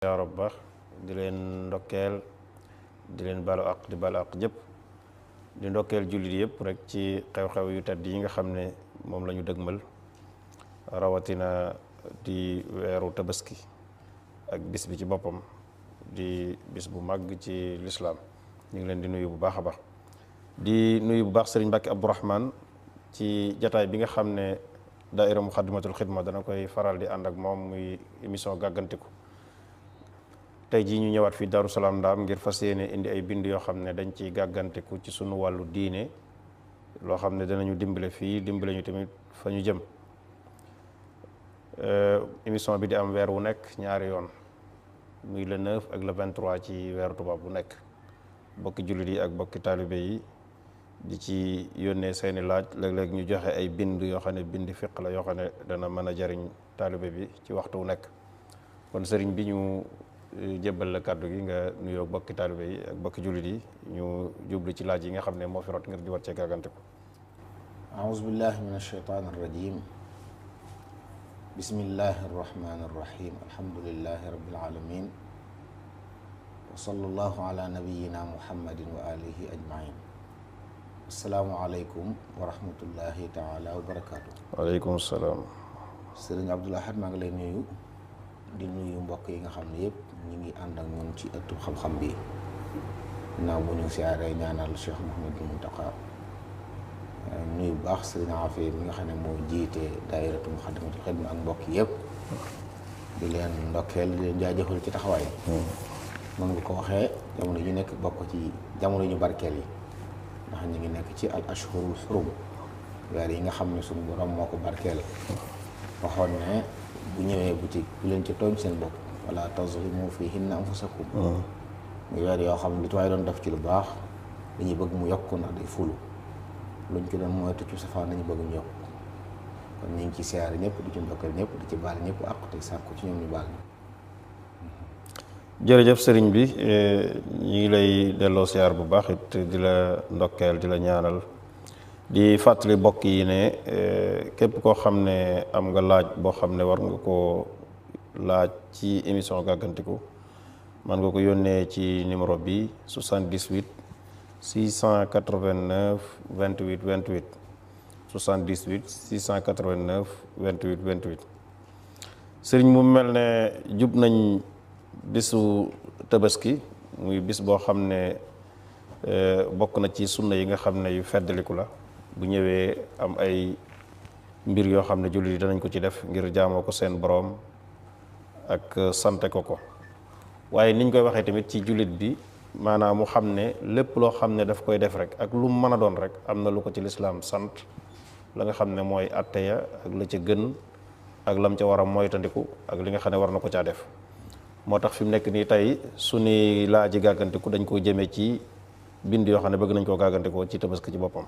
yaa rab baax di leen ndokkeel di leen balu àq di balu àq jëpp di ndokkeel jullit yëpp rek ci xew-xew yu tedd yi nga xam ne moom la ñu dëgmal rawatina di weeru tabaski ak bis bi ci boppam di bis bu màgg ci lislaam ñu ngi leen di nuyu bu baax a baax di nuyu bu baax sëriñ Mbàkke Abdourahman ci jataay bi nga xam ne daaira Muxaddamatul Xidma dana koy faral di ànd ak moom muy émission gàggantiku tey jii ñu ñëwaat fii Daaru Salaam Ndaam ngir fas yéene indi ay bind yoo xam ne dañ ciy gàggantiku ci sunu wàllu diine loo xam ne danañu dimbale fii dimbale ñu tamit fa ñu jëm émission bi di am weer wu nekk ñaari yoon muy le 9 ak le 23 ci weeru tubaab bu nekk bokki jullit yi ak bokki taalibe yi di ci yónnee seeni laaj léeg-léeg ñu joxe ay bind yoo xam ne bind fiq la yoo xam ne dana mën a jariñ taalibe bi ci waxtu wu nekk kon sëriñ bi ñu jébbal la kàddu gi nga nuyoo bokki taalibe yi ak bokki jullit yi ñu jublu ci laaj yi nga xam ne moo fi rot ngir di war cee gàggante ko aouzu billahi min alsheytaan arrajim bismillahi arrahmani arrahim alhamdulillahi rabbil alamin wa sallallahu ala nabiyina muhammadin wa alihi ajmain assalaamu aleykum wa rahmatullahi taala wa barakatuh. waaleykum salaam. sëriñ Abdul Ahad maa ngi lay nuyu di nuyu mbokk yi nga xam ne yëpp ñu ngi ànd ak ñun ci ëttu xam-xam bi ginnaaw bu ñu siyaaree ñaanal Cheikh Mouhamadou Mountakha nuyu bu baax sëriñ Afee mi nga xam ne moo jiite daayiratu Muxaddamatul Xidma ak mbokk yëpp di leen ndokkeel di leen jaajëfal ci taxawaay mën nga ko waxee jamono ñu nekk bokk ci jamono ñu barkeel yi ndax ñu ngi nekk ci al ashhurul xurum weer yi nga xam ne suñu borom moo ko barkeel waxoon ne bu ñëwee boutique bu leen ci tooñ seen bopp wala tazlimu fihinna anfusakum muy weer yoo xam ne lu ci waaye doon def ci lu baax dañuy bëgg mu yokk ndax day fulu luñ ci doon moytu ci safaan dañu bëgg mu yokk kon ñu ngi ci siyaare ñëpp di ci ndokkeel ñëpp di ci baal ñëpp àq te sàkku ci ñoom ñu baal jërëjëf sëriñ bi ñu ngi lay delloo siyaar bu baax it di la ndokkeel di la ñaanal di fàttali bokk yi ne képp koo xam ne am nga laaj boo xam ne war nga koo laaj ci émission gàggantiku man nga ko yónnee ci numéro bi 78 689 28 28 78 689 28 28 sëriñ mu mel ne jub nañ bisu tabaski muy bis boo xam ne bokk na ci sunna yi nga xam ne yu feddaliku la bu ñëwee am ay mbir yoo xam ne jullit yi danañ ko ci def ngir jaamoo ko seen boroom ak sante ko ko waaye niñ koy waxee tamit ci jullit bi maanaam mu xam ne lépp loo xam ne daf koy def rek ak lu mu mën a doon rek am na lu ko ci lislaam sant la nga xam ne mooy atte ya ak la ca gën ak lam ca war a moytandiku ak li nga xam ne war na ko caa def moo tax fi mu nekk nii tey suñuy laaji gàggantiku dañ koo jëmee ci bind yoo xam ne bëgg nañ koo gàggantikoo ci tabaski ci boppam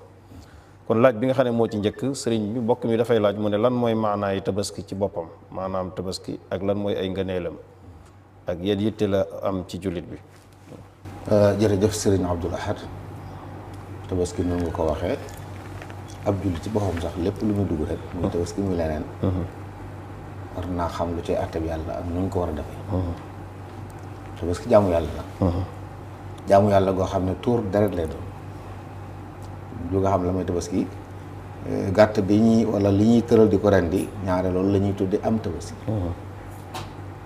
kon laaj bi nga xam ne moo ci njëkk sëriñ bi mbokk mi dafay laaj mu ne lan mooy maanaay tabaski ci boppam maanaam tabaski ak lan mooy ay ngëneelam ak yéen yitte la am ci jullit bi. jërëjëf sëriñ Abdul Ahad tabaski noonu nga ko waxee ab jullit ci boppam sax lépp lu muy dugg rek muy tabaski muy leneen war naa xam lu cay àttab yàlla ak nu ñu ko war a defee tabaski jaamu yàlla la jaamu yàlla goo xam ne tuur deret lay doon lu nga xam la mooy tabaski gàtt bi ñuy wala li ñuy tëral di ko rendi ñaare loolu la ñuy tudde am tabaski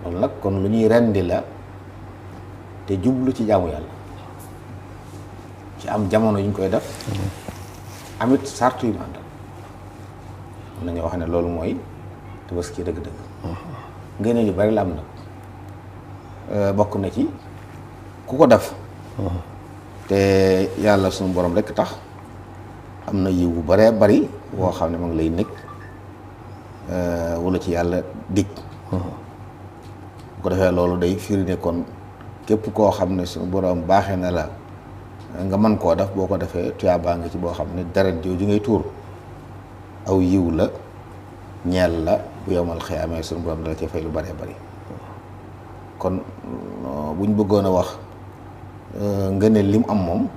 loolu nag kon lu ñuy rendi la te jublu ci jaamu yàlla ci am jamono yu ñu koy def amit sartu yu mu àndal mën nañoo wax ne loolu mooy tabaski dëgg-dëgg ngeen yu bari la am nag bokk na ci ku ko def te yàlla suñu borom rekk tax am na yiw bu baree bari woo xam ne ma ngi lay nekk wala ci yàlla dig bu ko defee loolu day firi ne kon képp koo xam ne suñu borom baaxee na la nga mën koo def boo ko defee tuyaabaa nga ci boo xam ne deret jooju ngay tuur aw yiw la ñeel la bu yowmal xiyaamee suñu borom dala ci fay lu baree bari kon buñ bëggoon a wax ngëneel lim am moom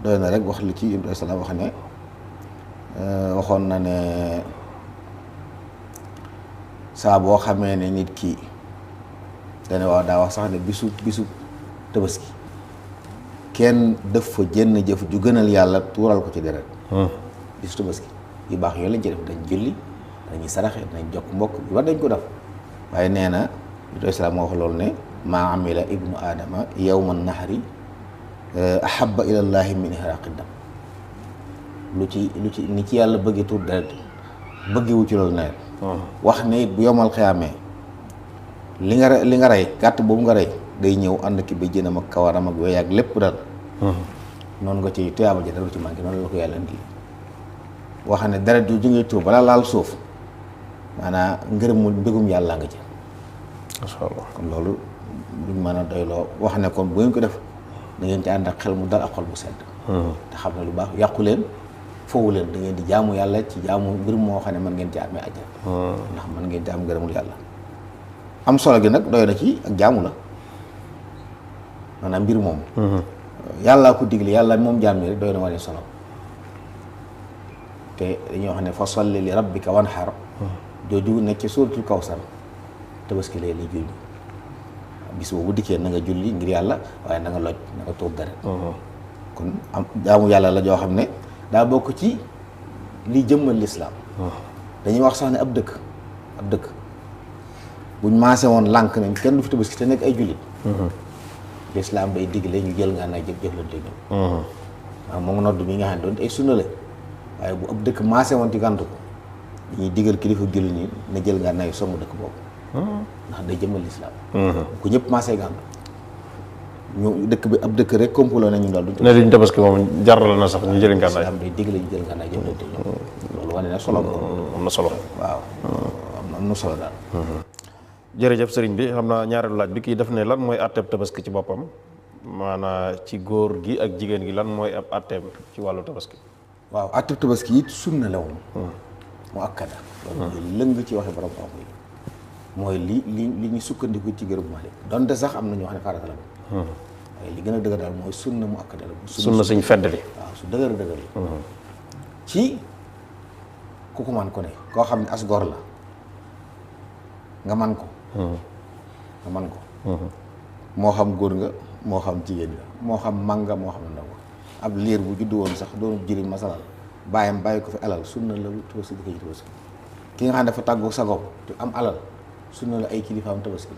doy na rek wax li ci Ibrahima salaam wax ne waxoon na ne saa boo xamee ne nit ki dane waaw daa wax sax ne bisu tabaski kenn def fa jenn jëf ju gënal yàlla tuural ko ci deret bisu tabaski yu baax yooyu lañ ci def dañ julli dañuy saraxe dañ jokk mbokk yu war dañ ko def waaye nee na lu islaam moo wax loolu ne maa amila ibnu aadama yawma nahri ahaba ilallahi min ihraqi dam lu ci ni ci yàlla bëggee tuur deret bëggewu ci loolu nawet wax ne it bu yomal xiyaamee li nga rey gàtt boobu nga rey day ñëw ànd ki ba jënam ak kawaram ak yooyu ak lépp dal noonu nga ci tuyaaba ja dara ci manqué noonu la ko yàlla indi wax ne deret ju ngay tuur balaa laal suuf maanaam ngërëmul mbégum yàlla nga ci masha Allah kon loolu luñ mën a doyloo wax ne kon bu ngeen ko def da ngeen ci ànd ak xel mu dal ak xol bu sedd te xam ne lu baax yàqu leen foofu leen da ngeen di jaamu yàlla ci jaamu mbir moo xam ne mën ngeen ci amee àjjana ndax mën ngeen ci am ngërëmul yàlla am solo gi nag doy na ci ak jaamu la maanaam mbir moom yàllaa ko digle yàlla moom jaam ni rek doy na wane solo te dañuy wax ne fa salli li rabbika wanhar jooju nekk ci suuratul kawsar tabaski lay julli bis boobu dikkee na nga julli ngir yàlla waaye na nga loj na nga tuur deret kon am jaamu yàlla la joo xam ne daa bokk ci li jëmmal lislaam dañuy wax sax ne ab dëkk buñ maase woon lànk nañ kenn du fi tabaski te nekk ay jullit lislaam day digle ñu jël nga naay jëflante ñoom waaw moo ngi nodd mi nga xam ne doon ay sunna la waaye bu ab dëkk maase woon ci gàntu ko dañuy digal kilifa jullit ñi na jël nga naay songu dëkk boobu ndax day jëmmal lislaam ku ñëpp maase gàntu ñu dëkk bi ab dëkk rek complot nañu daal duñ ne duñ tabaski moom jaral na sax ñu jël ngànnaay lislaam day digle ñu jël nga naay jëflante ñoom loolu wane na solo am na solo waaw am na solo daal jërëjëf sëriñ bi xam naa ñaareelu laaj bi kii def ne lan mooy àtteeb tabaski ci boppam maanaam ci góor gi ak jigéen gi lan mooy ab àtteeb ci wàllu tabaski waaw àtteeb tabaski it sunna la woon mu akkada loolu lëng ci waxe borom xam yi mooy li ñu sukkandiku ci gërëm Maalik donte sax am na ñu wax ne farata la waaye li gën a dëgër daal mooy sunna mu akkada la sunna suñ feddali waaw su dëgër la ci ku ko man ko ne koo xam ne as gor la nga man ko moo xam góor nga moo xam jigéen nga moo xam mag nga moo xam ndaw nga ab liir bu juddu woon sax doonu jëriñ masalal bàyyam bàyyi ko fi alal sunna la tabaski di ko ci tabaski ki nga xam ne dafa tàggu sago te am alal sunna la ay kilifaam tabaski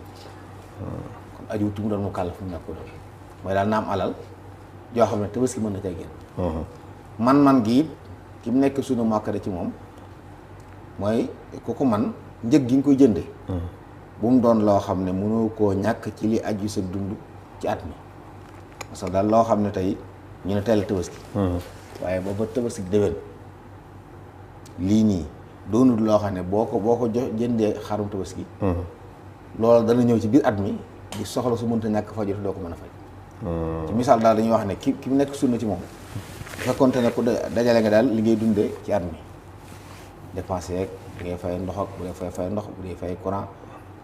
kon aju tu mu doon mu kàllaf mu nekk ko doon mooy daal na am alal joo xam ne tabaski mën na cay génn man gi ki mu nekk sunna mu akkada ci moom mooy ku ko man njëg gi nga koy jënde bu mu doon loo xam ne mënoo koo ñàkk ci li aju sa dund ci at mi parce que daal loo xam ne tey ñu ne teel a tabaski waaye booba tabaski déwén lii nii doonul loo xam ne boo ko jox jëndee xarum tabaski loolu dana ñëw ci biir at mi di soxla su mënta ñàkk fajatu doo ko mën a faj ci misaal daal dañuy wax ne ki mu nekk sunna ci moom bu fekkoonte ne ku dajale nga daal li ngay dundee ci at mi dépensé yeeg bu dee fay ndox ak bu dee fay ndox bu dee fay courant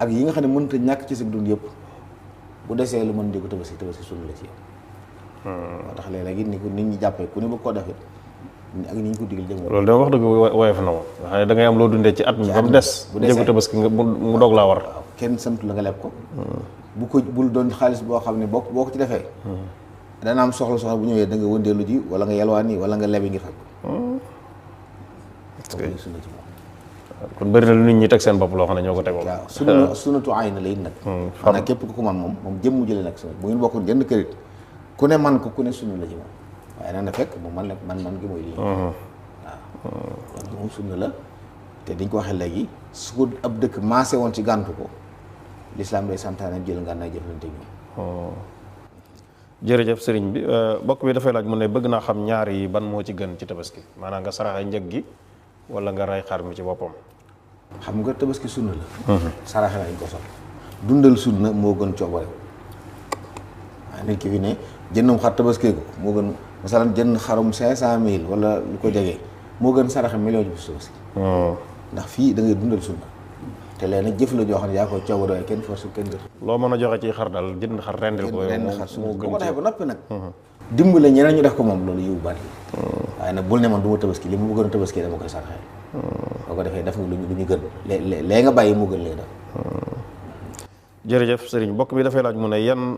ak yi nga xam ne mënta ñàkk ci sa dund yëpp bu desee lu mën di ko tabaski sunna la ci yow moo tax léeg-léegi ni ko nit ñi jàppee ku ne bëgg koo defee ak ni ñu ko digal jëm loolu dama wax dëgg woyof na moom nga xam ne da ngay am loo dundee ci at mi ba mu des njëgu tabaski nga mu doog laa war waaw kenn santu la nga leb ko bul doon xaalis boo xam ne boo ko ci defee dana am soxla bu ñëwee da nga wëndeelu ji wala nga yalwaani wala nga lebi ngir faj ko sunna ci moom kon bëri na lu nit ñi teg seen bopp loo xam ne ñoo ko tegoo waaw sunnatu ayn la it nag xanaa képp ku ko man moom jëmmu jëlee nag sunna bu ngeen bokkoon jënd kërit ku ne man ko ku ne sunna la ci moom waaye nag na fekk moom man gi mooy lii waaw man gi moom sunna la te diñ ko waxee léegi su ko ab dëkk maase woon ci gàntu ko lislaam day santaane jël nga naa jëflante ñoom jërëjëf sëriñ bi bokk bi dafay laaj mu ne bëgg naa xam ñaar yi ban moo ci gën ci tabaski maanaam nga saraxe njëg gi wala nga rey xar mi ci boppam xam nga tabaski sunna la saraxe lañ ko sol dundal sunna moo gën coobare waaye nit ki fi ne jëndum xar tabaskee ko moo gën masalan jënd xarum 500,000 wala lu ko jegee moo gën saraxe million bi tabaski ndax fii da ngay dundal sunna te léegi nag jëf la joo xam ne yaa koy coobare waaye kenn force kenn gër loo mën a joxe ci xar daal jënd xar rendil ko moo gën ko defee ba noppi nag dimbale ñeneen ñu def ko moom loolu yiw bari waaye nag bul ne man du ma tabaski li mu bëggoon a tabaski dama koy sarxee boo ko defee def nga lu ñu gën léegi nga bàyyi moo gën léegi def jërëjëf sëriñ mbokk bi dafay laaj mu ne yan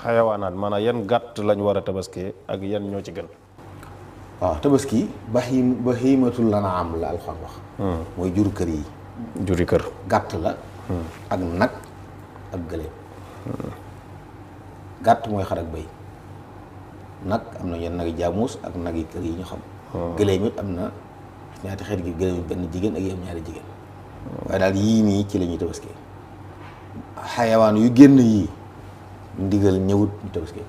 xayawaanaat maanaam yan gàtt lañ war a tabaskee ak yan ñoo ci gën. waaw tabaski bahiimatul lanaam la Alxuraan wax. mooy jur kër yi. juri kër. gàtt la. ak nag ak gëléem. gàtt mooy xar ak bëy. nag am na yenn nag yi jaamuus ak nag yi kër yi ñu xam. gëléem it am na ñaati xeet gi gëléem it benn jigéen ak yéen ñaari jigéen. waaye daal yii nii ci la ñuy tabaskee. xayawaan yu génn yii ndigal ñëwut ñu tabaskee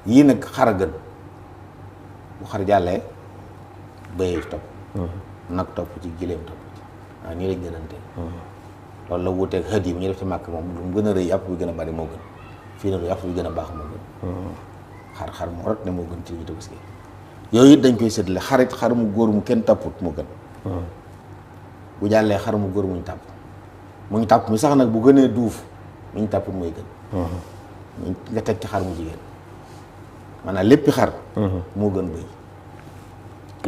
yii nag xar a gën bu xar jàllee bëy topp nag topp ci gileem topp ci waaw nii lañ gënante loolu la wuuteeg xët yi bu ñu def ci màkk moom lu mu gën a rëy yàpp bi gën a bari moo gën fii na lu yàpp bi gën a baax moo gën xar moo rot ne moo gën ci ñu tabaskee yooyu it dañ koy séddale xarit xar mu góor mu kenn tapput moo gën bu jàllee xar mu góor muñ tàpp muñ tàpp mi sax nag bu gënee duuf muñ tàpp mooy gën nga teg ci xar mu jigéen maanaam léppi xar moo gën bëy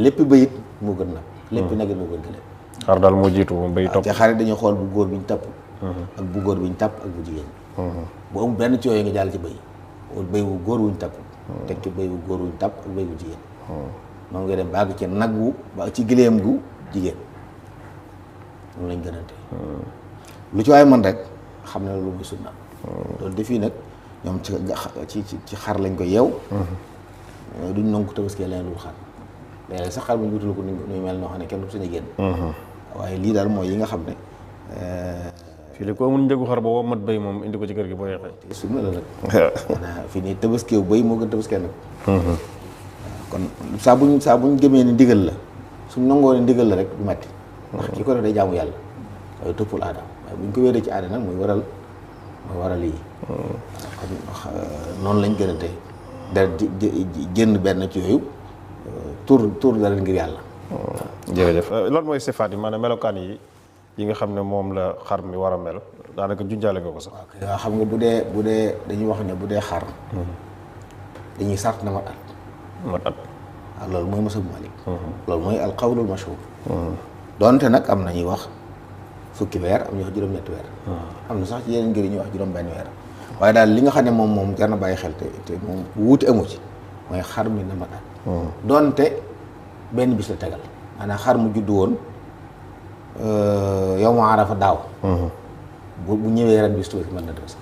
léppi bëyit moo gën nag léppi nag it moo gën gëléem xar daal moo jiitu moom bëy topp te xar yi dañuy xool bu góor bi ñu tàpp ak bu góor bi ñu tàpp ak bu jigéen bu amul benn ci yooyu nga jàll ci bëy wala bëy wu góor wuñ tàpp teg ci bëy wu góor wuñ tàpp ak bëy wu jigéen noonu ngay dem baag ci nag wu ba ci gëléem gu jigéen moom lañ gënante lu ci waaye man rek xam ne lu muy sunna loolu defi nag ñoom ci xar lañ ko yeew duñ nangu ko tabaskee leen lu xar léeg-léeg sax xar bu ñu wutalu ko nuy mel noo xam ne kenn du sañ a génn waaye lii daal mooy yi nga xam ne fii la ko amul njëgu xar boobu mat béy moom indi ko ci kër gi boo yeexee sunna la nag maanaam fii nii tabaskeew béy moo gën tabaskee nag kon saa buñ gëmee ni ndigal la suñ nangoo ne ndigal la rek du metti ndax ki ko def day jaamu yàlla waaye toppul aada waaye buñ ko wéeree ci aada nag mooy waral yi kon noonu lañ gën a tey dara jënd benn ci yooyu tur dara ngir yàlla jërëjëf loolu mooy sifaat yi maanaam melokaan yi nga xam ne moom la xar mi war a mel daanaka junjaale nga ko sax waaw xam nga bu dee dañuy wax ne bu dee xar dañuy sart na mat at waaw loolu mooy masab Malik loolu mooy alqawlul mashhur doonte nag am na ñuy wax fukki weer am ñuy wax juróom-ñetti weer am na sax ci yeneen ngir ñuy wax juróom-benn weer waaye daal li nga xam ne moom jar na bàyyi xel te moom wuute amu ci mooy xar mi na mat at doonte benn bis la tegal maanaam xar mu juddu woon yow ma arafa daaw bu ñëwee ren bis tuuti mën na tabaski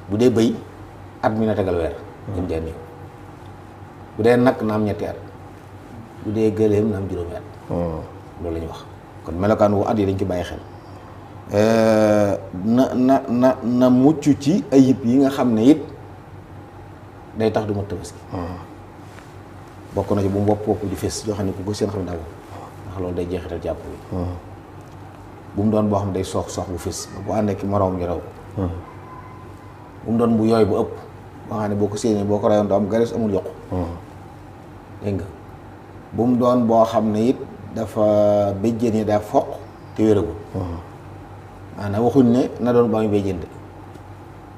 bu dee bëy at mi na tegal weer gën jaa néew bu dee nag na am ñetti at bu dee gëléem na am juróomi at loolu la ñu wax kon melokaan wu at yi dañ ci bàyyi xel na mucc ci ayib yi nga xam ne it day tax du ma tabaski bokk na ci bu mu wopp di fés yoo xam ne ku ko seen xam ne daa ndax loolu day jeexital jàpp bi bu mu doon boo xam ne day soox bu fés bu àndee ki moroom ñu raw bu mu doon bu yooy bu ëpp boo xam ne boo ko séenee boo ko rayoon doo am gares amul yokku dégg nga bu mu doon boo xam ne it dafa béjjén yi daa foq te wéragul maanaam waxuñ ne na doon ba muy béjjén de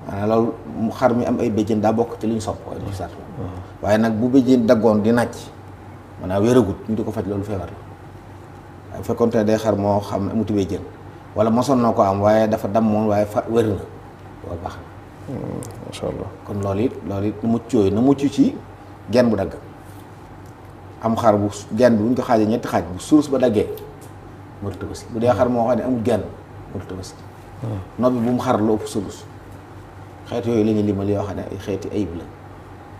maanaam loolu xar mi am ay béjjén daa bokk ci li ñu sopp waaye du sart waaye nag bu béjjén daggoon di nàcc maanaam wéragut ñu di ko faj loolu feebar la waaye bu fekkoon te day xar moo xam ne amuti béjjén wala mosoon na ko am waaye dafa dammoon waaye fa wér na loolu baax na masha Allah kon loolu it na mucc yooyu na mucc ci genn bu dagg am xar bu genn bi bu ñu ko xaajee ñetti xaaj bu suus ba daggee mënut tabaski bu dee xar moo xam ne amul genn mënut tabaski noppi bu mu xar lu ëpp sulus xeet yooyu la ñuy limal yoo xam ne ay xeeti ayib la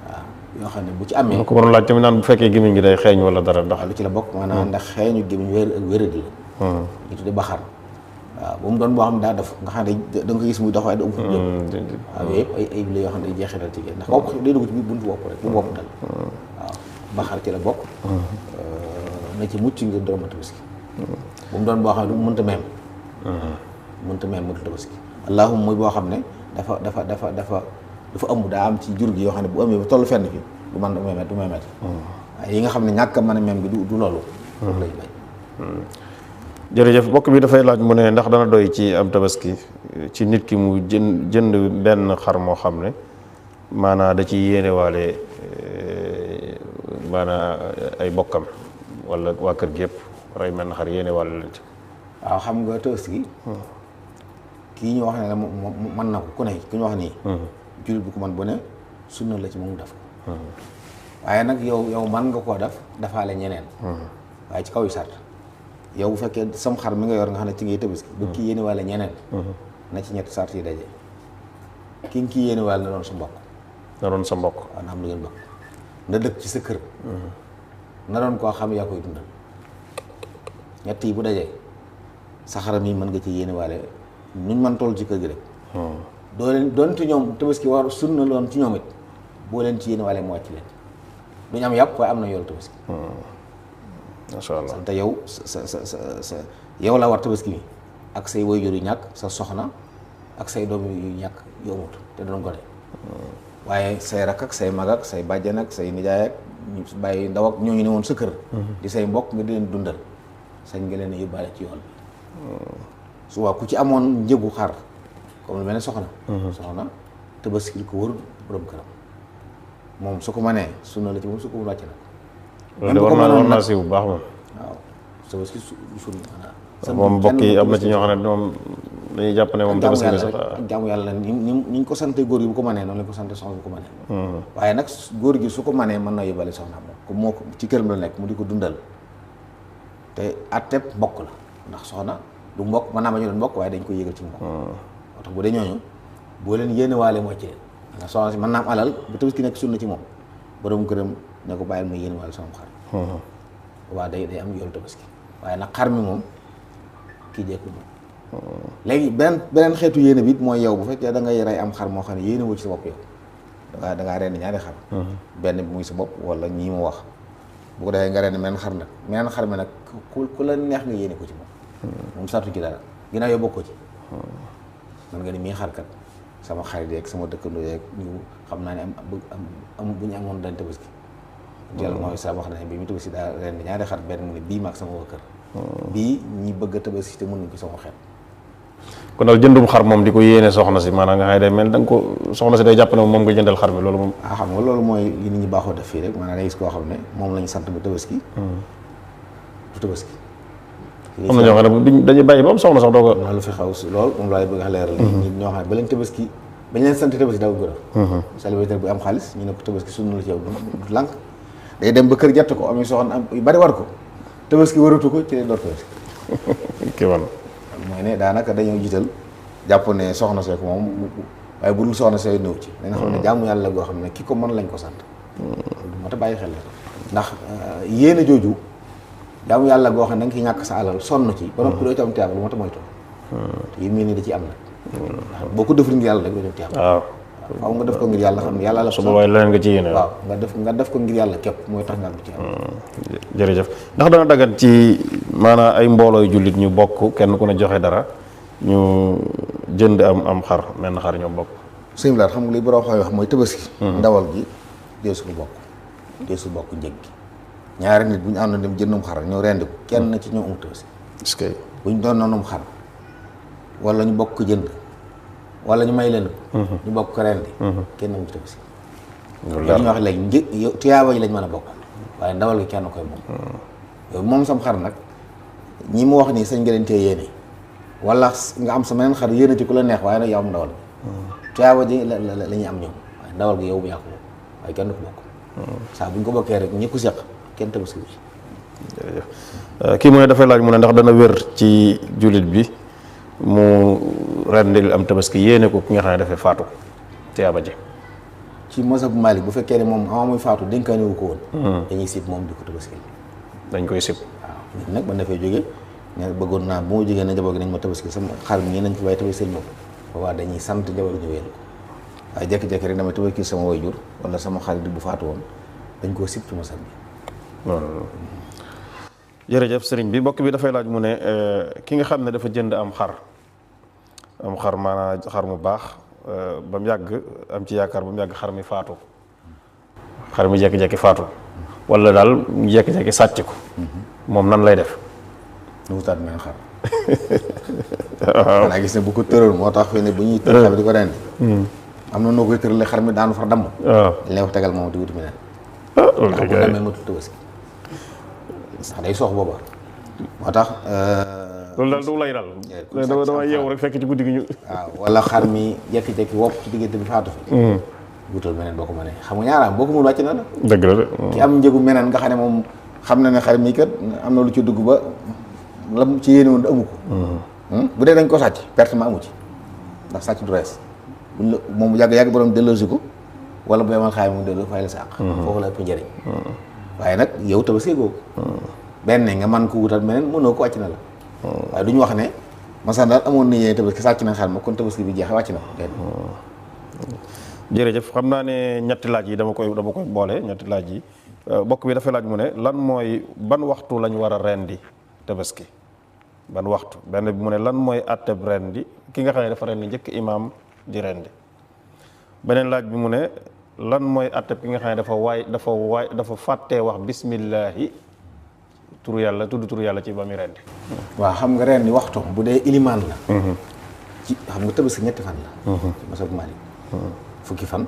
waaw yoo xam ne bu ci amee ko waroon laaj tamit naan bu fekkee gémmiñ gi day xeeñ wala dara ndax lu ci la bokk maanaam ndax xeeñu gémmiñ wér ak wéradi la ñu tudde baxar waaw bu mu doon boo xam ne daa def nga xam ne da nga ko gis muy dox waaye da ëmb jëm waaw yooyu yëpp ay ayib la yoo xam ne day jeexital ci ndax bopp day dugg ci biir buntu bopp rek bu bopp dal waaw baxar ci la bokk na ci mucc ngir doon ma tabaski bu mu doon boo xam ne du mënta meem mënta tabaski allahumma mooy boo xam ne dafa ëmb daa am ci jur gi yoo xam ne bu ëmbee ba toll fenn fi du man du memet waaye yi nga xam ne ñàkk a mën a meem gi du loolu lay bay jërëjëf mbokk bi dafay laaj mu ne ndax dana doy ci am tabaski ci nit ki mu jënd benn xar moo xam ne maanaa da ci yéene waale maanaa ay bokkam wala waa kër gi yëpp rey mel na xar yéene waale leen ci waaw xam nga tabaski kii ñu wax ne la mën na ko ku ne ki ñu wax nii jullit bu ko mën bu ne sunna la ci moom def ko waaye nag yow man nga koo def defaale ñeneen waaye ci kaw yu sart yow bu fekkee sam xar mi nga yor nga xam ne ci ngay tabaski bu kii yéene waale ñeneen na ci ñetti sart yi daje ki nga kii yéene waale na doon sa mbokk waaw na am lu ngeen bokk na dëkk ci sa kër na doon koo xam yaa koy dundal ñett yi bu dajee sa xaram yi mën nga ci yéene waale nuñ mën toll ci kër gi rek doo leen doonte ñoom tabaski war sunna loon ci ñoom it boo leen ci yéene waale mu wàcc leen duñ am yàpp waaye am na yoolu tabaski masha Allah te yow sa yow la war tabaski mi ak say waajur yu ñàkk sa soxna ak say doom yu ñàkk yu amut te doon ko de waaye say rak ak say mag ak say bàjjan ak say nijaay ak ñu bàyyi ndaw ak ñooñu ne woon sa kër di say mbokk nga di leen dundal sañ nga leen a yóbbaale ci yoon bi suba ku ci amoon njëgu xar comme lu mel ne soxna tabaski ko wër borom këram moom su ko mënee sunna la ci moom su ko wàcc nag war naa si bu baax moom waaw tabaski sunna moom mbokk yi am na ci ñoo xam ne moom dañuy jàpp ne moom tabaski bi sax ak jaamu yàlla ni ñu ko sante góor gi bu ko mënee noonu lañ ko sante soxna bu ko mënee waaye nag góor gi su ko mënee mën na yóbbale soxna moom comme moo ko ci këram la nekk mu di ko dundal te atteb mbokk la ndax soxna du mbokk mën naa ma ñu doon mbokk waaye dañ koy yëgal ci mbokk moo tax bu dee ñooñu boo leen yéene waale moo ci leen ndax soxna si mën naa am alal bu tabaski nekk sunna ci moom borom këram ne ko bàyyil ma yéene waale sama xar waaw day am yoolu tabaski waaye nag xar mi moom kii jekkul moom léegi beneen xeetu yéene bi it mooy yow bu fekkee da ngay rey am xar moo xam ne yéene woo ci sa bopp yow da ngaa rendi ñaari xar benn bi muy sa bopp wala ñii mu wax bu ko defee nga rendi meneen xar nag meneen xar mi nag ku la neex nga yéene ko ci moom sartu ci dara ginnaaw yow bokkoo ci man nga ni mii xarkat sama xarit yeeg sama dëkkandoo yeeg ñu xam naa ne am bu ñu amoon dañ tabaski yàlla mooy sa wax ne bi mu tabaski daa rendi ñaari xar benn mu ne bii maag sama waa kër bii ñi bëgg a tabaski te mënuñ ko sama xeet kon daal jëndum xar moom di ko yéene soxna si maanaam nga xam ne day mel da nga ko soxna si day jàpp ne moom nga jëndal xar bi loolu moom xam nga loolu mooy li nit ñi baaxoo def fii rek maanaam day gis koo xam ne moom lañu sant bu tabaski du tabaski am na ñoo xam ne dañuy bàyyi ba am soxna sax doo ko loolu fi xaw si loolu moom laay bëgg a leeral nit ñoo xam ne ba leen tabaski bañ leen sant tabaski daw gërëm célibataire bu am xaalis ñu ne ko tabaski sunna la ci yow du lànk day dem ba kër jett ko am soxna am yu bari war ko tabaski waratu ko ci lay door tabaski kii man mooy ne daanaka dañoo jiital jàpp ne soxna see ko moom waaye bu dul soxna see néew ci da nga xam ne jaamu yàlla goo xam ne ki ko mën lañ ko sant du moo tax bàyyi xel la ndax yéene jooju jaamu yàlla goo xam ne da nga ciy ñàkk sa alal sonn ci ba noppi doo ci am tiyaaba lu moo tax moytu yi mel ni da ci am nag ndax boo ko deful ngir yàlla rek doo ci am tiyaaba waaw faaw nga def ko ngir yàlla xam ne yàlla la su boobaa leneen nga ci yéene waaw nga def ko ngir yàlla képp mooy tax nga am ci am jërëjëf ndax dana dagan ci maanaam ay mboolooy jullit ñu bokk kenn ku ne joxe dara ñu jënd am xar menn xar ñoom bokk sëñ bi xam nga li borom wax mooy tabaski ndawal gi deesu bokk njëg gi ñaari nit bu ñu àndoon dem jëndum xar ñoo rendi ko kenn ci ñoom amul tabaski est-ce que bu ñu doon noonum xar wala ñu bokk ko jënd wala ñu may leen ñu bokk ko rendi kenn amul tabaski li ñuy wax léegi tuyaaba yi lañ mën a bokk waaye ndawal gi kenn koy moom yow moom sam xar nag ñi mu wax nii sañ nga leen tee yéene wala nga am sa meneen xar yéene ci ku la neex waaye nag yow am ndawal gi tuyaaba ji la ñuy am ñoom waaye ndawal gi yow bu yàqu waaye kenn du ko bokk saa bu ñu ko bokkee rek ñi ko seq kenn tabaski bi jërëjëf kii mu ne dafay laaj mu ne ndax dana wér ci jullit bi mu rendil am tabaski yéene ko ki nga xam ne dafay faatu tuyaaba ji ci mazhab Malik bu fekkee ne moom ama muy faatu dénkaane wu ko woon dañuy sib moom di ko tabaski dañ koy sib waaw nit nag man dafay jóge ne bëggoon naa bu ma jógee na njaboot gi nañ ma tabaski sama xar mi nañ ko bàyyi tabaski ma ko boobaa dañuy sant njaboot gi ñu wéel ko waaye jékki-jékki rek dama tabaski sama waajur wala sama xarit bu faatu woon dañ koo sib ci mazhab bi jërëjëf sëriñ bi mbokk bi dafay laaj mu ne ki nga xam ne dafa jënd am xar maanaam xar mu baax ba mu yàgg am ci yaakaar ba mu yàgg xar mi faatu xar mi jekki-jekki faatu wala daal mu jekki-jekki sàcc ko moom nan lay def nu wutaat meen xar xanaa gis ne bu ko tëral moo tax fi ne bu ñuy tër xar bi di ko rendi am na noo koy tëralee xar mi daanu far damm dañ lay wax tegal moom di wuti meneen ndax bu demee matul tabaski ndax day soox booba moo tax loolu daal du lay daal. dama yeewu rek fekk ci guddi gi ñu. waaw wala xar mi jekki-jekki wopp ci diggante bi faatu fi. wutal meneen boo ko mënee xam nga ñaaraam boo ko mën wàcc na la. dëgg la de. ki am njëgu meneen nga xam ne moom xam na ne xar mi kat am na lu ci dugg ba lam ci yéene woon amu ko. bu dee dañ ko sàcc perte ma amu ci ndax sàcc du rees buñ la moom yàgg borom delloosi ko wala bu yemal xaay mu delloo fay la sa àq. foofu la ëpp njëriñ. waaye nag yow tabaski googu. benn nga man ko wutal meneen mënoo ko wàcc na la. waaye du ñu wax ne masan daal amoon na yéene tabaski sàcc na xar ma kon tabaski bi jeexee wàcc na ko. jërëjëf xam naa ne ñetti laaj yi dama koy boole ñetti laaj yi bokk bi dafay laaj mu ne lan mooy ban waxtu lañ war a rendi tabaski ban waxtu benn bi mu ne lan mooy atteb rendi ki nga xam ne dafa rendi njëkk imaam di rendi beneen laaj bi mu ne lan mooy atteb ki nga xam ne dafa fàttee wax bismillahi turu yàlla tudd turu yàlla ci ba muy rendi. waaw xam nga rendi waxtu bu dee ilimaan la. ci xam nga tabaski ñetti fan la. ci masab Maalik fukki fan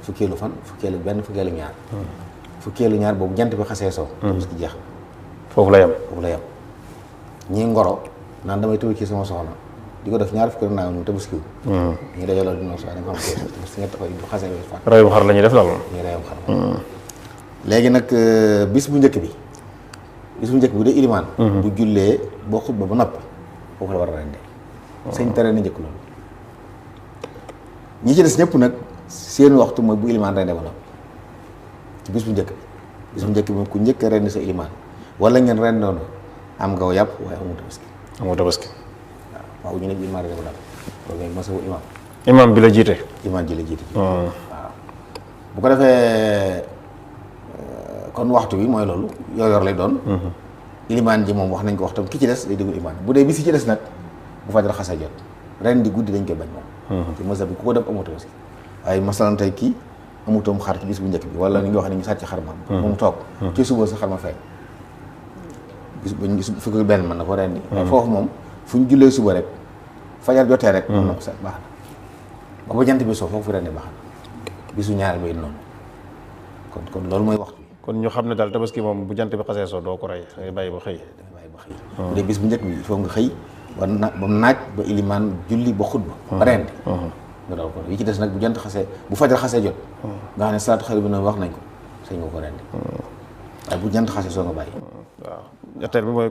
fukkeelu fan fukkeelu benn fukkeelu ñaar. fukkeelu ñaar boobu jant bi xasee soo. tabaski jeex foofu la yem. ñii ngoro naan damay tabaski sama soxna di ko def ñaar fukkeelu naa ñu tabaski wu. ñii dajaloo dina soxla da nga xam ne tabaski ñett bu xasee ba fan. reyum xar la ñuy def daal. ñii reyum xar. léegi nag bis bu njëkk bi dee ilimaan. bu jullee boo xutba ba noppi foofu la war a rendee. sëñ tere na njëkk loolu. ñi ci des ñëpp nag seen waxtu mooy bu ilimaan rende ba noppi ci bis bu njëkk bi moom ku njëkk a rendi sa ilimaan wala ngeen rendoon am nga yàpp waaye amoo tabaski waaw ñu ne bu ilimaan rende ba noppi loolu mooy masawu imaam bi la jiite. imaam ji la jiite. waaw bu ko defee kon waxtu bi mooy loolu yor lay doon. ilimaan ji moom wax nañ ko waxtam ki ci des day déglu ilimaan bu dee bis yi ci des nag bu fajar xasee jot ren di guddi dañ koy bañ moom. ci masa bi ku ko def amoo tabaski waaye masalan tey kii amutoom xar ci bis bu njëkk bi wala ni nga wax ne ñu sàcc xar ma moom toog ci suba sa xar ma feeñ bis fukki benn mën na ko ren di waaye foofu moom fu ñu jullee suba rek fajar jotee rek mën na ko seet baax na ba jant bi soo foofu ren di baax na bisu ñaareel ba it noonu kon loolu mooy waxtu bi kon ñu xam ne daal tabaski moom bu jant bi xasee soo doo ko rey dangay bàyyi ba xëy. bu dee bis bu njëkk bi il faut nga xëy ba naaj ba ilimaan julli ba xutba ba rendi nga daw ko yi ci des nag bu jant xasee bu fajar xasee jot nga xam ne salaatu xayru minan nawm wax nañ ko sañ nga ko rendi waaye bu jant xasee soo nga bàyyi. waaw ñetteel bi mooy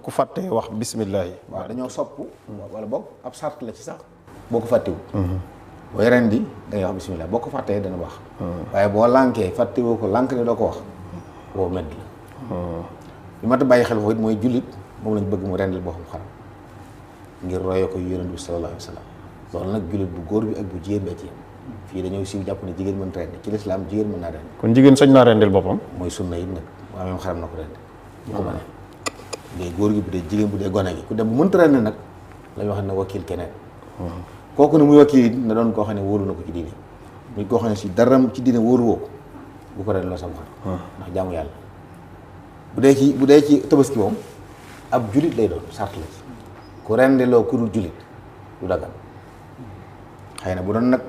ku fàttee wax bismillah yi. waaw dañoo sopp wala boog ab sart la ci sax boo ko fàttewu booy rendi da ngay wax bismillah boo ko fàttee dana baax. waaye boo lànkee fàttewoo ko lànk ne doo ko wax boo medd la. li ma ta bàyyi xel foofu it mooy jullit moom lañ bëgg mu rendil boo xam xaram ngir royee ko yonent bi sallallahu alayhi wa sallam loolu nag jullit bu góor bi ak bu jigéen bee ci yem fii dañoo siiw jàpp ne jigéen mën rendi ci lislaam jigéen mën naa rendi. kon jigéen sañ naa rendil boppam. mooy sunna it nag waa même xaram na ko rendi bu ko mënee bu dee góor gi bu dee jigéen bu dee gone gi ku dem bu mënta rendi nag la ñu wax ne wakiil keneen kooku ne muy wakiil it na doon koo xam ne wóolu na ko ci diine muy koo xam ne si daram ci diine wóoru woo ko bu ko rendi loo sama xar ndax jaamu yàlla bu dee ci tabaski moom ab julit lay doon sart la ci ku rendeloo ku dul julit du dagal xëy na bu doon nag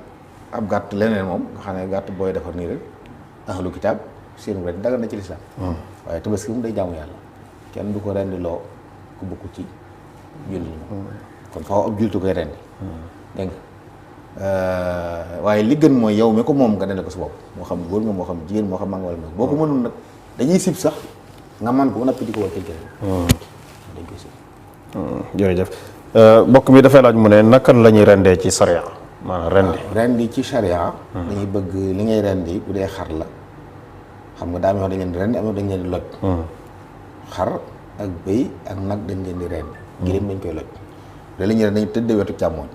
ab gàtt leneen moom nga xam ne gàtt booy defar nii rek ahlu kitaab seen ren dagal na ci lislaam waaye tabaski moom day jaamu yàlla kenn du ko rendeloo ku bokk ci jullit kon faaw ab julitu koy rendi dégg nga waaye li gën mooy yow mi ko moom nga rende ko sa bopp moo xam góor nga moo xam jigéen moo xam maa nga wala boo ko mënul nag dañuy sib sax nga man ko ba noppi di ko wàcceel keneen dañ koy sib jërëjëf mbokk mi dafay laaj mu ne naka la ñuy rendee ci sariya maanaam rendi ci sariya dañuy bëgg li ngay rendi bu dee xar la xam nga daa am yoo dañ leen di rendi am dañ leen di loj xar ak bëy ak nag dañ leen di rendi giléem dañ koy loj da la ñuy rendi dañ tëddee wetu càmmooñ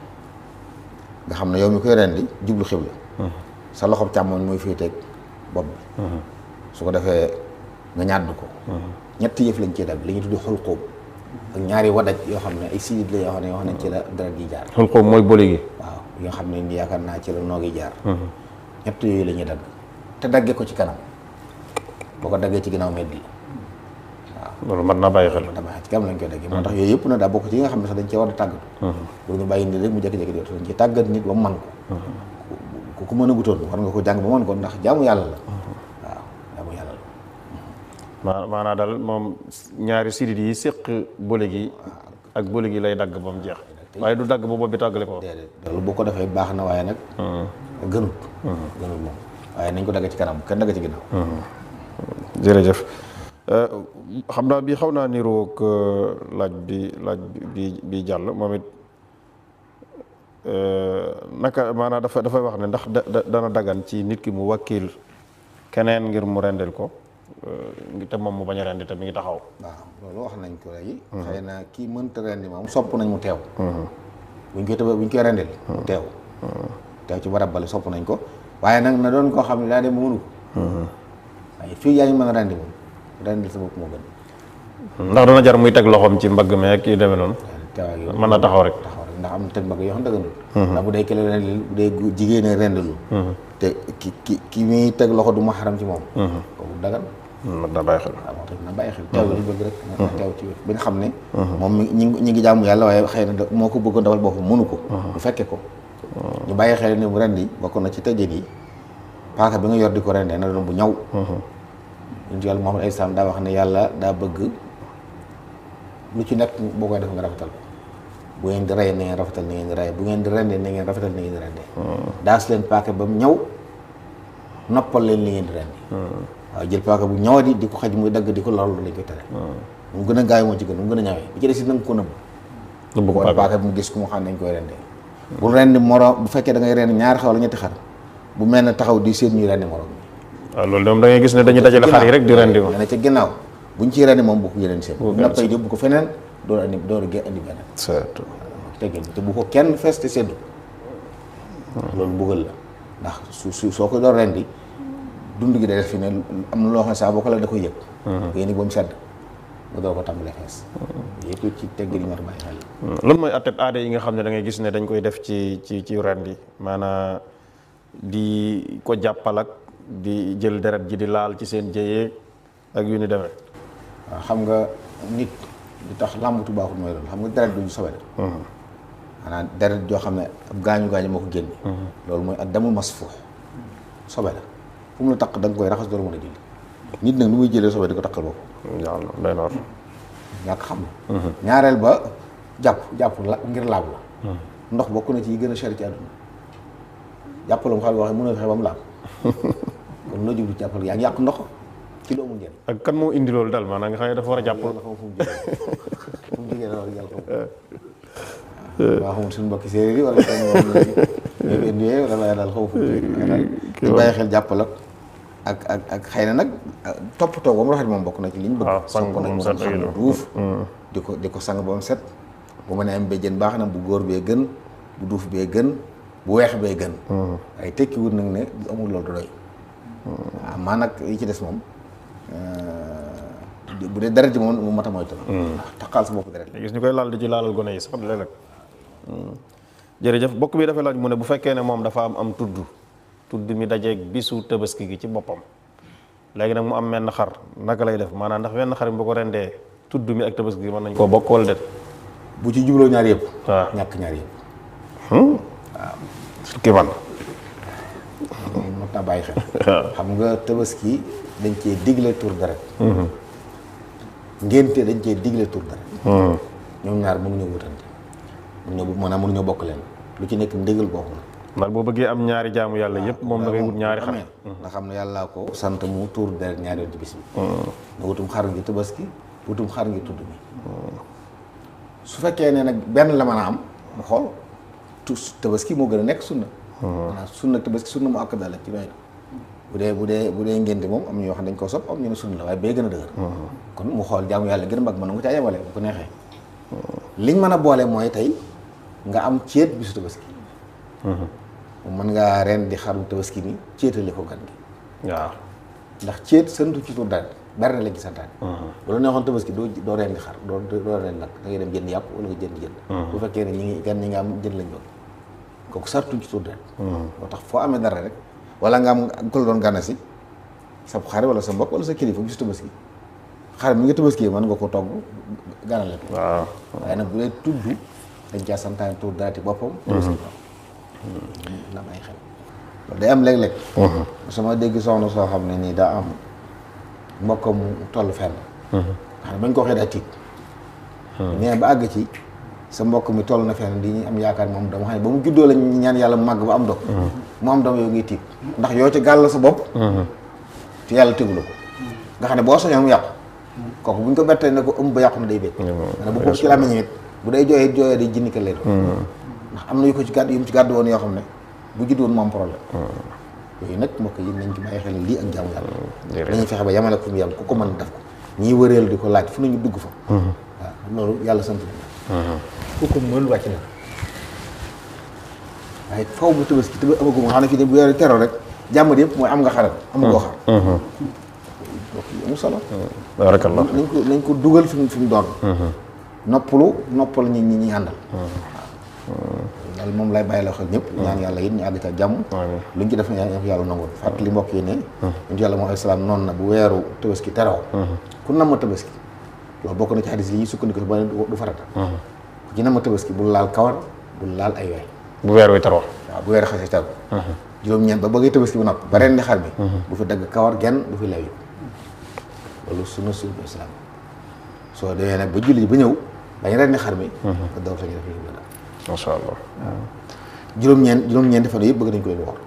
nga xam ne yow mi koy rendi jublu xibla sa loxob càmmooñ mooy féeteeg bopp bi su ko defee nga ñàdd ko ñetti yëf lañ ciy dagg li ñuy tuddi xulqóom ak ñaari wadaj yoo xam ne ay sidit la yoo xam ne yoo xam ne ci la deret gi jaar xulqóom mooy boli gi waaw yoo xam ne ni yaakaar naa ci la noogi jaar ñett yooyu la ñuy dagg te daggee ko ci kanam boo ko daggee ci ginnaaw meddi waaw loolu mën naa bàyyi xel ci kanam lañ koy daggee moo tax yooyu yëpp nag daa bokk ci yi nga xam ne sax dañ cee war a tàggatu pour ñu bàyyi nit rek mu jékki-jékki di dañ ci tàggat nit ba mu man ko ku mën a gutoon war nga ko jàng ba man ko ndax jaamu yàlla la maanaam daal moom ñaari sidit yi séq boole gi ak bëli gi lay dagg ba mu jeex waaye du dagg ba bopp bi tàggale ko. déedéet loolu boo ko defee baax na waaye nag gënut moom waaye nañ ko dagg ci kanam kenn dagg ci ginnaaw. jërëjëf xam naa bi xaw naa niroog laaj bi jàll moom it naka maanaam dafay wax ne ndax dana dagan ci nit ki mu wakkil keneen ngir mu rendil ko te moom mu bañ a rendi te mi ngi taxaw. waaw loolu wax nañ ko léegi. xëy na kii mënta rendi moom sopp nañ mu teew. buñ koy rendil mu teew. teew ci barab bale sopp nañ ko waaye nag na doon koo xam ne daa dem mënu ko. waaye fii yaa ngi mën a rendi moom rendil sa bopp moo gën. ndax dana jar muy teg loxoom ci mbagg meeg kii demee noonu. mën na taxaw rek. ndax am na teg mbagg yoo xam ne dëgganul. ndax bu dee kële rendil bu dee jigéen a rendilul. te ki muy teg loxo du ma xaram ci moom. kooku dagan. na bàyyi xel. waaw moo tax na bàyyi xel teew lañu bëgg rek. na teew ci bi nga xam ne. moom ñi ngi jaamu yàlla waaye xëy na moo ko bëggoon dawal boppam mënu ko. bu fekkee ko. ñu bàyyi xel ne bu rendi bokk na ci tëjee yi paaka bi nga yor di ko rendee na doon bu ñaw. ñun yàlla Muhammad alayhi salaam daa wax ne yàlla daa bëgg lu ci nekk boo koy def nga rafetal ko. bu ngeen di rey na ngeen rafetal na ngeen di rey bu ngeen di rendee na ngeen rafetal na ngeen di rendee. daas leen paaka ba mu ñaw noppal leen li ngeen di rendee. waaw jël paaka bu ñawadi di ko xaj muy dagg di ko loolu lañ koy tere. mu gën a gaaw moo ci gën mu gën a ñawee bi ci des it na nga ko nëbb. nëbb ko paaka bi mu gis ku mu xam nañ koy rendee. bu rendi moroom bu fekkee da ngay rendi ñaari xar wala ñetti xar bu mel ne taxaw di seen ñuy rendi moroom. waaw loolu de moom da ngay gis ne dañuy dajale xar yi rek di rendi ko. ne ca ginnaaw buñ ciy rendi moom bu ko yeneen seen. bu nappay yóbbu ko feneen door a andi beneen. surtout. teggin te bu ko kenn fees te seddu. loolu mbugal la ndax soo ko door rendi dund gi day def fi ne am na loo xam ne saa boo ko la da koy yëg. yéen ni ba mu sedd nga door ko tàmbalee fees. yëpp ci teggin yi ñu war a bàyyi xel. lan mooy atteb aada yi nga xam ne da ngay gis ne dañ koy def ci rendi maanaam di ko jàppal ak di jël deret ji di laal ci seen jëyee ak yu ni demee. waaw xam nga nit li tax làmbatu baaxul mooy loolu xam nga deret duñu sobe la. maanaam deret joo xam ne ab gaañu moo ko génne. loolu mooy ak damul masfuux sobe la fu mu la taq da nga koy raxas door mën a julli nit nag nu muy jëlee sobe di ko taqal bopp. yàlla day noor. ñàkk xam na. ñaareel ba jàpp la ngir laab la. ndox bokk na ci yi gën a cher ci àdduna jàppaloo xam waxee mënoo fexe ba mu laab kon loo jublu ci jàppal yaa ngi yàq ndox ci doomu njëriñ. ak kan moo indi loolu daal maanaam nga xam ne dafa war a jàpp. yàlla fu mu jógee loolu yàlla xam. waaw xamul suñu mbokki séeréer yi wala ñoom indi wala daal xaw fu mu jógee. di bàyyi xel jàppal ak xëy na nag toppatoo ba mu rafet moom bokk na ci liñ bëgg. waaw sang ba mu set xam ne duuf di ko sang ba mu set bu ma nee am béjjën baax na bu góor bee gën bu duuf bee gën bu weex bee gën. ay tekki wut nag ne bu amul loolu du doy. waaw maa nag yi ci des moom bu dee deret ji moom mu mat a moytu la. ndax taxaal sa bopp deret. gis ñu koy laal di ci laalal gone yi sax léeg-léeg. jërëjëf bokk bi dafay laaj mu ne bu fekkee ne moom dafa am tudd mi dajeeg bisu tabaski gi ci boppam léegi nag mu am menn xar naka lay def maanaam ndax wenn xar mi bu ko rendee tudd mi ak tabaski gi mën nañ koo bokk wala déet. bu ci jubloo ñaar yëpp. waaw ñàkk ñaar yëpp. waaw. kii man. mot naa bàyyi xel. xam nga tabaski dañ cee digle tur deret. ngénte dañ cee digle tur deret. ñoom ñaar mënuñoo wutante mënuñoo bokk leen lu ci nekk ndigal bokk na. ndax boo bëggee am ñaari jaamu yàlla yëpp moom da ngay wut ñaari xar. nga xam ne yàllaa ko sant mu tuur deret ñaari yoon ci bis bi. nga wutum xar ngi tabaski wutum xar ngi tudd mi. su fekkee ne nag benn la mën a am mu xool tabaski moo gën a nekk sunna. maanaam sunna tabaski sunna mu akkada la ci doy bu dee ngénte moom am ñoo xam dañ koo sopp am ñu ne sunna la waaye bee gën a dëgër. kon mu xool jaamu yàlla gën a mag mën na nga caa yemale bu ko neexee. liñ mën a boole mooy tey nga am céet bisu tabaski. mën ngaa ren di xaru tabaski ni céetale ko gan gi. waaw ndax céet santu ci tur deret bari na lañ ci santaane. bu la neexoon tabaski doo ren di xar doo ren nag da ngay dem jënd yàpp wala nga jënd. bu fekkee ne gan ñi nga am jënd lañ bëgg kooku sartuñ ci tur deret. moo tax foo amee dara rek wala nga am ku la doon gànna si sa xare wala sa mbokk wala sa kilifa bisu tabaski xar mi nga tabaski mën nga ko togg ganale ko. waaw waaye nag bu dee tudd dañ caa santaane tur dereti boppam. na bàyyi xel loolu day am léeg-léeg. sama dégg soxna soo xam ne nii daa am mbokkam mu toll fenn. xam ne bañ ko waxee daa tiit nee ba àgg ci sa mbokk mi toll na fenn di ñu am yaakaar moom dama xam ne ba mu juddoo lañ ñaan yàlla mu màgg ba am doom mu am doom yow ngay tiit ndax yoo ci gàll sa bopp te yàlla tegula ko nga xam ne boo soñoon mu yàqu kooku bu ñu ko bettee ne ko ëmb ba yàqu na day bét mana bu ko ci làmmiñ it bu day jooyee day jinnikal leen ndax am na yu ko ci gàdd yu mu ci gàdd woon yoo xam ne bu judd woon moom problème yooyu nag mbokk yi nañ ci bàyyi xel lii ak jaamu yàlla dañuy fexe ba yamale ko fu mu yàlla ku ko mën def ko ñii wëreelu di ko laaj fu nañu dugg fa waaw loolu yàlla sant ku ko mën wàcc na waaye faw bu Tabaski amaguma xam ne fii de bu yore teroo rek jàmm yëpp mooy am nga xaral am nga xar amul solo barakallah nañ ko dugal fi mu doon noppal ñi àndal daal moom lay bàyyi la xel ñëpp ñaan yàlla it ñu àgg ca jàmm luñ ci def na yàlla nangoon fàttali mbokk yi ne ñuntu yàlla moo alayhi salaam noonu na bu weeru Tabaski teroo ku nam ma Tabaski loolu bokk na ci xadis yi sukkandiku ba du farata ku ci nam ma Tabaski bul laal kawar bul laal ay wey bu weer wi teroo waaw bu weer xasee teroo juróom-ñeent ba bëggee Tabaski bu nopp ba ren di xar bi bu fi dagg kawar genn bu fi lew yi loolu sunna su islam soo demee nag ba julli ba ñëw dañ ren di xar mi nga door sañu def li dara masha Allah juróom-ñeenti fan yëpp bëgg nañ ko leen woor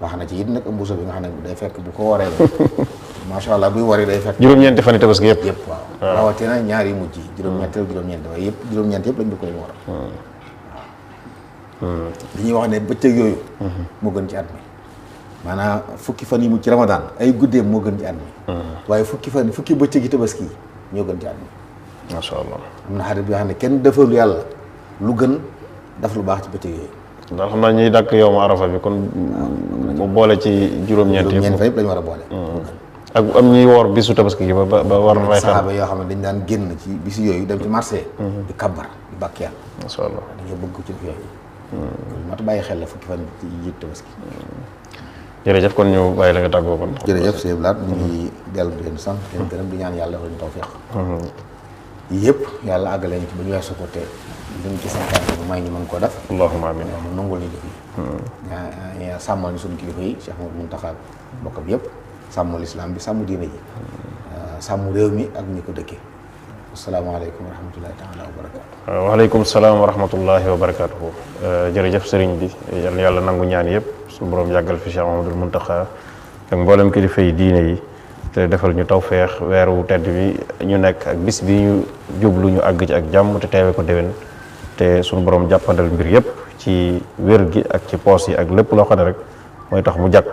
wax na ci it nag mbuuso bi nga xam ne day fekk bu ko waree la masha Allah buy wari day fekk juróom-ñeenti fan yi Tabaski yëpp waaw rawatina ñaar yu mujj juróom-ñeent waaye yëpp juróom-ñeent yëpp lañ bëgg ko leen woor li ñuy wax ne bëccëg yooyu moo gën ci at mi maanaam fukki fan yi mu ci Ramadan ay guddeem moo gën ci at mi waaye fukki bëccëg yi Tabaski ñoo gën ci at mi masha Allah am na xarit bi nga xam ne kenn defalu yàlla lu gën def lu baax ci bëccëg yooyu daal xam naa ñuy dàkk yow ma arafa bi kon mu boole ci juróom-ñeent fa yëpp lañu war a boole ak am ñuy woor bisu Tabaski gi ba war na saxaaba yoo xam ne dañ daan génn ci bisu yooyu dem ci marché di kabbar di bàkk yàlla masha Allah dañoo bëgg ci yooyu mat bàyyi xel la fukki fan ci jiit Tabaski jërëjëf kon ñu bàyyi la nga tàggoo kon jërëjëf sëñ Blaat ñu ngi dellu di leen sant leen gërëm di ñaan yàlla defal ñu tawfeex yëpp yàlla àggale ñu ci ba ñu weesu ko te li ñu ci santaane bu may ñu mën koo def allahumma amin mu nangul ñu def yi sàmmal ñu suñu kilifa yi Cheikh Mouhamadou Mountakha bokkam yëpp sàmmul islam bi sàmm diine ji sàmm réew mi ak ñi ko dëkkee asalaamaaleykum wa rahmatullahi taala wa barakaatu waaleykum salaam wa rahmatullahi wa barakaatuhu jërëjëf sëriñ bi yal na yàlla nangu ñaan yëpp suñu borom yàggal fi Cheikh Mouhamadou Mountakha ak mboolem kilifa yi diine yi te defal ñu tawfeex weeru tedd bi ñu nekk ak bis bi ñu jublu ñu àgg ci ak jàmm te teewe ko déwén te suñu borom jàppandal mbir yëpp ci wér gi ak ci poos yi ak lépp loo xam ne rek mooy tax mu jàkk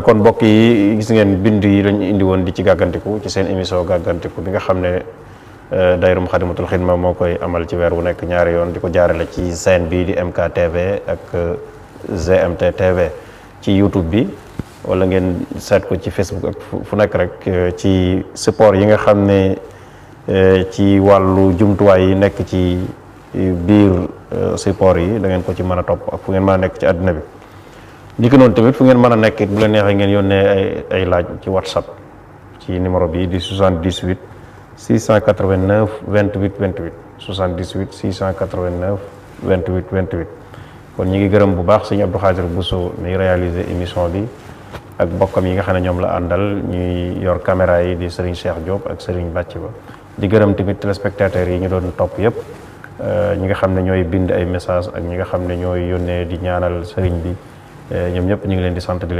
kon mbokk yi gis ngeen bind yi lañu indi woon di ci gàggantiku ci seen émission gàggantiku bi nga xam ne daayira Moukhaddamatoul Khidma moo koy amal ci weer wu nekk ñaari yoon di ko jaarale ci chaîne bii di MKTV ak GMT TV ci YouTube bi wala ngeen seet ko ci Facebook ak fu nekk rek ci support yi nga xam ne ci wàllu jumtuwaay yi nekk ci biir support yi da ngeen ko ci mën a topp ak fu ngeen mën a nekk ci àddina bi ni ko noonu tamit fu ngeen mën a nekk bu la neexee ngeen yónnee ay laaj ci WhatsApp ci numéro bi di 78 689 28 28 78 689 28 28 kon ñi ngi gërëm bu baax sëñ Abdou Khadir Bousso mi réalisé émission bi ak bokkam yi nga xam ne ñoom la àndal ñuy yor caméra yi di Serigne Cheikh Diop ak Serigne Bàcc Ba di gërëm tamit téléspectateurs yi ñu doon topp yëpp ñi nga xam ne ñooy bind ay message ak ñi nga xam ne ñooy yónnee di ñaanal Serigne bi ñoom ñëpp ñu ngi leen di sant di